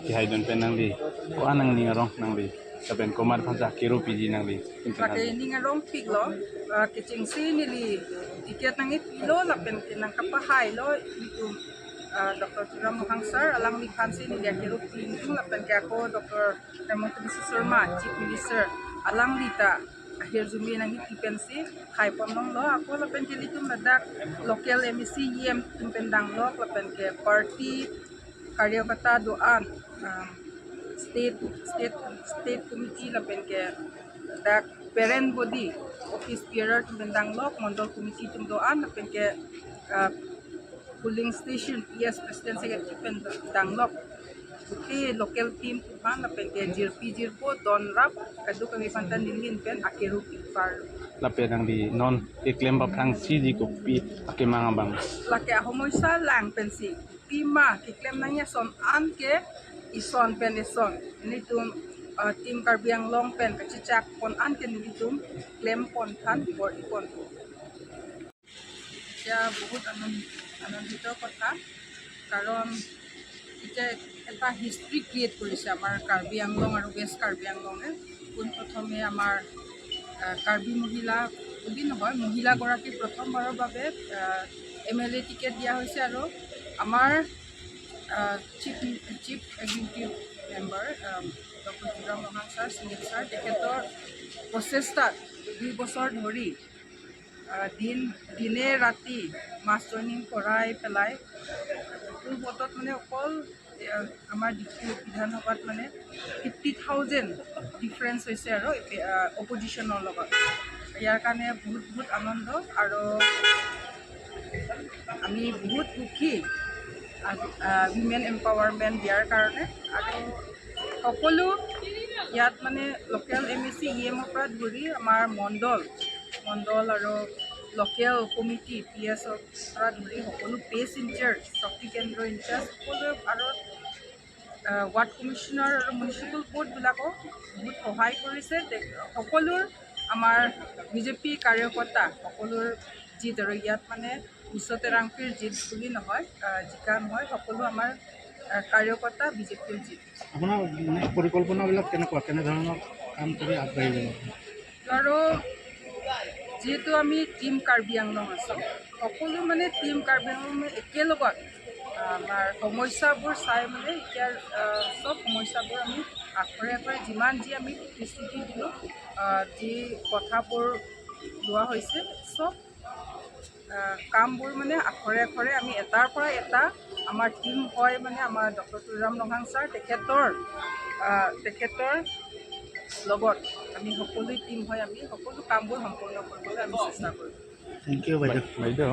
Ki haidon pen nang li ko anang ning arong nang li lapen komar phansa kiru piji nang li. Lake ning arong pik lo ke chingsi ni li tiket nang ip lo lapen ke nang kapahai lo itu Dr. Tuliram Ronghang sir alang li phansi ni li kiru pi lapen ke ako Dr. Himanta Biswa Sarma Chief Minister alang li ta ahir zumi nang ip pensi khai pom nong lo ako lapen ke litum ladak local MEC EM tumpen dang lo lapen ke party karyakata doan state committee lapen ke dak parent body office bearer tum dang lok mondol committee tum doan lapen ke polling station PS president secretary pen dang lok গোটেই local team তুফান lapen ke jirpi jirpo don rap kadu kami pantan nilin pen akeru par. Lapen nang li non ke claim ba phrang si ji ko pi ake manga bang. Lake সমস্যা lang pensi pima ki claim nangya son an ke ison pen ison nitum team Karbi Anglong pen kachichak pon an ke nitum claim pon than bor ipon. এতিয়া বহুত আনন্দিত কথা, কাৰণ এতিয়া এটা history create কৰিছে আমাৰ কাৰ্বি আংলং আৰু ৱেষ্ট কাৰ্বি আংলঙে। পোনপ্ৰথমে আমাৰ কাৰ্বি মহিলা বুলি নহয়, মহিলাগৰাকী প্ৰথমবাৰৰ বাবে এমএলএ টিকেট দিয়া হৈছে আৰু আমাৰ chief executive member doctor Tuliram Ronghang sir, CM sir, তেখেতৰ প্ৰচেষ্টাত 2 বছৰ ধৰি দিনে ৰাতি মাছ জইনিং কৰাই পেলাই বিপুল ভোটত মানে অকল আমাৰ ডিফু বিধানসভাত মানে 50,000 ডিফাৰেঞ্চ হৈছে আৰু অপজিশ্যনৰ লগত। ইয়াৰ কাৰণে বহুত বহুত আনন্দ আৰু আমি বহুত সুখী উইমেন এম্পাৱাৰমেণ্ট দিয়াৰ কাৰণে। আৰু সকলো ইয়াত মানে লোকেল এমইচি ইএমৰ পৰা ধৰি আমাৰ মণ্ডল আৰু লোকেল কমিটি পিএছৰ পৰা ধৰি সকলো পেজ ইনচাৰ্জ, শক্তি কেন্দ্ৰ ইনচাৰ্জ সকলোৱে আৰু ৱাৰ্ড কমিশ্যনাৰ আৰু মিউনিচিপেল বৰ্ডবিলাকক বহুত সহায় কৰিছে। সকলোৰ আমাৰ বিজেপি কাৰ্যকৰ্তা সকলোৰ জিত আৰু ইয়াত মানে বিশ্ব তেৰাংপীৰ জিত বুলি নহয়, জিকা নহয়, সকলো আমাৰ কাৰ্যকৰ্তা বিজেপিৰ জিত। আপোনাৰ মানে পৰিকল্পনাবিলাক কেনেকুৱা, কেনেধৰণৰ কাম কৰি আগবাঢ়ি যাব? আৰু যিহেতু আমি টীম কাৰ্বি আংলং আছোঁ, সকলো মানে টীম কাৰ্বি আংলং একেলগত আমাৰ সমস্যাবোৰ চাই মানে এতিয়া চব সমস্যাবোৰ আমি আখৰে আখৰে যিমান যি আমি প্ৰতিশ্ৰুতি দিলোঁ, যি কথাবোৰ লোৱা হৈছে, চব কামবোৰ মানে আখৰে আখৰে আমি এটাৰ পৰা এটা আমাৰ টীম হয়। মানে আমাৰ ডক্টৰ তুলিৰাম ৰংহাং ছাৰ, তেখেতৰ লগত আমি সকলোৱে টীম হৈ আমি সকলো কামবোৰ সম্পূৰ্ণ কৰিবলৈ আমি চেষ্টা কৰিম। Thank U বাইদেউ। বাইদেউ।